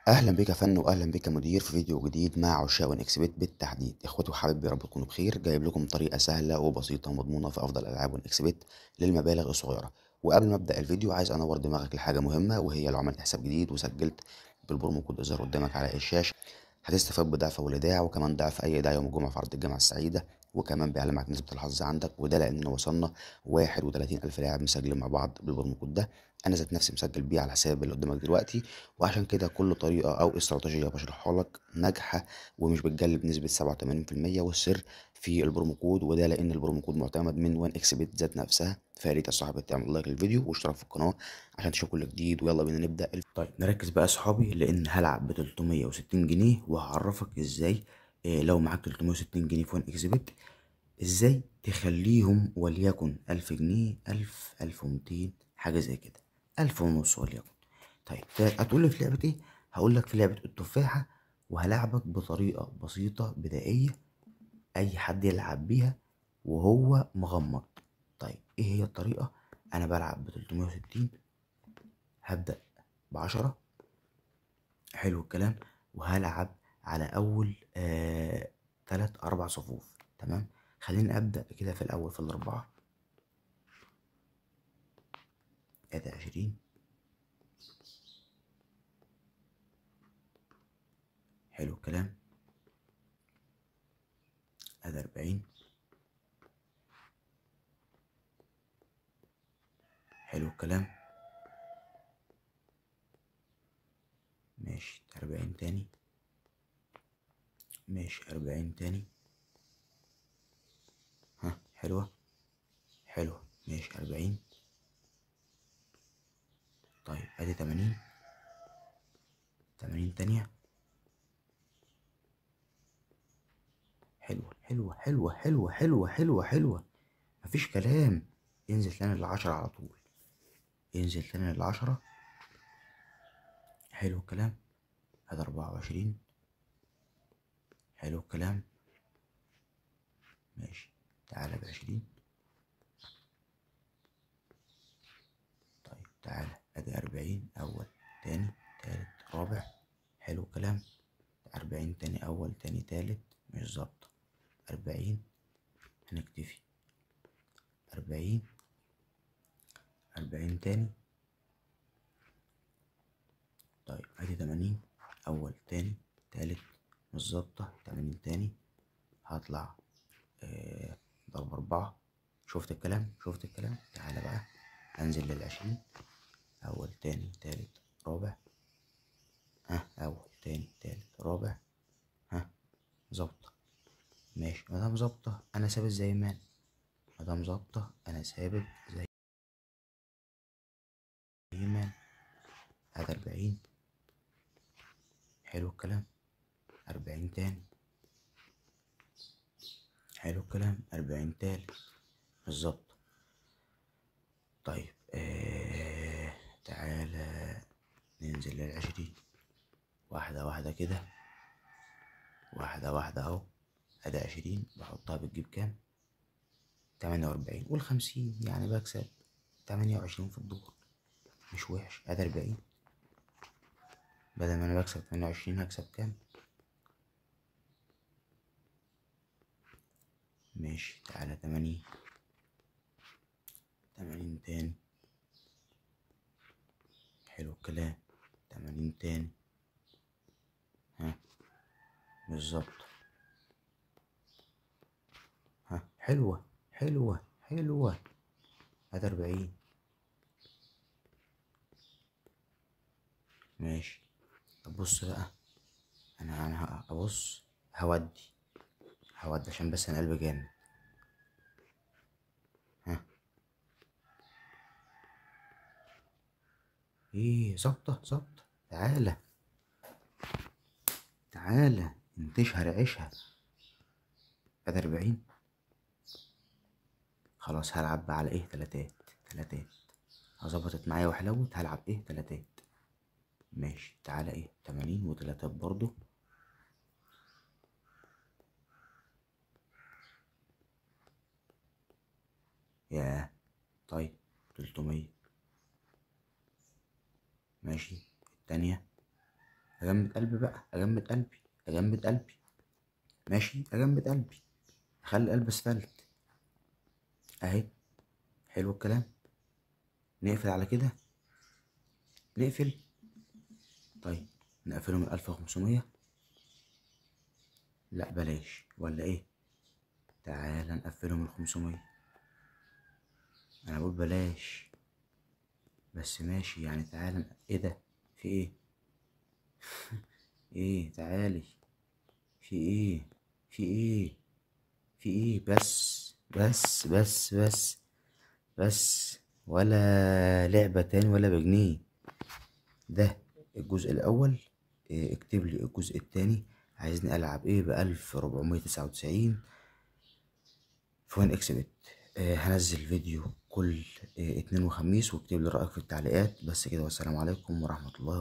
اهلا بك يا فن واهلا بك يا مدير في فيديو جديد مع عشاق 1xBet بالتحديد. اخواتي وحبايبي، يا رب تكونوا بخير. جايب لكم طريقه سهلة وبسيطة ومضمونه في افضل العاب 1xBet للمبالغ الصغيرة. وقبل ما ابدا الفيديو عايز انور دماغك لحاجة مهمة، وهي لو عملت حساب جديد وسجلت بال promo code الظاهر قدامك على الشاشة هتستفاد بضعف اول ايداع، وكمان ضعف اي ايداع يوم الجمعة في عرض الجامعة السعيدة، وكمان بيعلى معاك نسبه الحظ عندك. وده لاننا وصلنا 31,000 لاعب مسجلين مع بعض بال promo code ده. انا ذات نفسي مسجل بيه على الحساب اللي قدامك دلوقتي، وعشان كده كل طريقه او استراتيجية بشرحها لك ناجحة ومش بتجلب بنسبة 87%، والسر في ال promo code، وده لان ال promo code معتمد من 1xBet ذات نفسها. فيا ريت يا صاحبي تعمل like للفيديو واشتراك في القناة عشان تشوف كل جديد. ويلا بينا نبدا. طيب نركز بقى يا صحابي، لان هلعب ب 360 جنيه وهعرفك ازاي لو معاك 360 جنيه في 1xBet ازاي تخليهم وليكن 1000 جنيه، 1000، 1200، حاجة زي كده، 1500 وليكن. طيب هتقول لي في لعبه ايه؟ هقول لك في لعبه التفاحة، وهلعبك بطريقة بسيطة بدائية اي حد يلعب بيها وهو مغمض. طيب ايه هي الطريقة؟ انا بلعب ب 360، هبدا ب10، حلو الكلام، وهلعب على اول 3 4 صفوف. تمام، خليني ابدا كده في الاول في الاربعة، ادي 20، حلو الكلام، ادي 40، حلو الكلام، ماشي 40 تاني، ماشي 40 تاني، ها حلوة حلوة، ماشي 40. طيب ادي 80، 80 تانية، حلوة حلوة حلوة حلوة حلوة حلوة حلوة، مفيش كلام. انزل تاني للعشرة على طول، انزل تاني للعشرة، حلو الكلام، ادي 24، حلو الكلام، ماشي تعالى ب20. طيب تعالى ادي 40، اول تاني تالت رابع، حلو الكلام، 40 تاني اول تاني تالت، مش ظابطة، 40 هنكتفي، 40، 40 تاني. طيب ادي 80، اول تاني تالت، مش ظابطة، 80 تاني، هطلع ضرب 4. شفت الكلام؟ شفت الكلام؟ تعالى بقى انزل لل20، اول تاني تالت رابع، ها اول تاني تالت رابع، ها ظابطة، ماشي. مادام ظابطة انا ثابت زي ما انا، مادام ظابطة انا ثابت زي ما انا. ادي 40، حلو الكلام، 40 تاني، حلو الكلام، 40 تالت بالظبط. طيب تعالى ننزل لل20، واحدة واحدة كده، واحدة واحدة اهو. ادي 20 بحطها بتجيب كام؟ 48، وال50 يعني بكسب 28 في الدور، مش وحش. ادي 40، بدل ما انا بكسب 28 هكسب كام؟ ماشي تعالى 80، 80 تاني، حلو الكلام، 80 تاني، ها بالظبط، ها حلوة حلوة حلوة، ادي 40، ماشي. طب بص بقى، انا هبص، هودي عشان بس انا قلبي جامد. ها ايه ظابطة ظابطة، تعالى تعالى انتشها رعشها. ادي 40، خلاص هلعب على ايه؟ تلاتات تلاتات، ظبطت معايا وحلوت، هلعب ايه؟ تلاتات، ماشي. تعالى ايه؟ 80 وتلاتات برضو، ياه. طيب 300، ماشي. التانية اجمد قلبي بقى، اجمد قلبي، اجمد قلبي، ماشي، اجمد قلبي، اخلي قلب اسفلت اهي. حلو الكلام. نقفل على كده، نقفل. طيب نقفله من 1500، لا بلاش ولا ايه؟ تعالى نقفله من 500. انا بقول بلاش بس ماشي يعني. تعالى ايه ده؟ في ايه؟ ايه؟ تعالي، في ايه؟ في ايه؟ في ايه؟ بس بس بس بس بس، ولا لعبة تاني ولا بجنيه. ده الجزء الأول. اكتب لي الجزء التاني، عايزني ألعب ايه ب1499 في 1xBet. هنزل فيديو كل اتنين وخميس، واكتب لي رأيك في التعليقات. بس كده، والسلام عليكم ورحمة الله.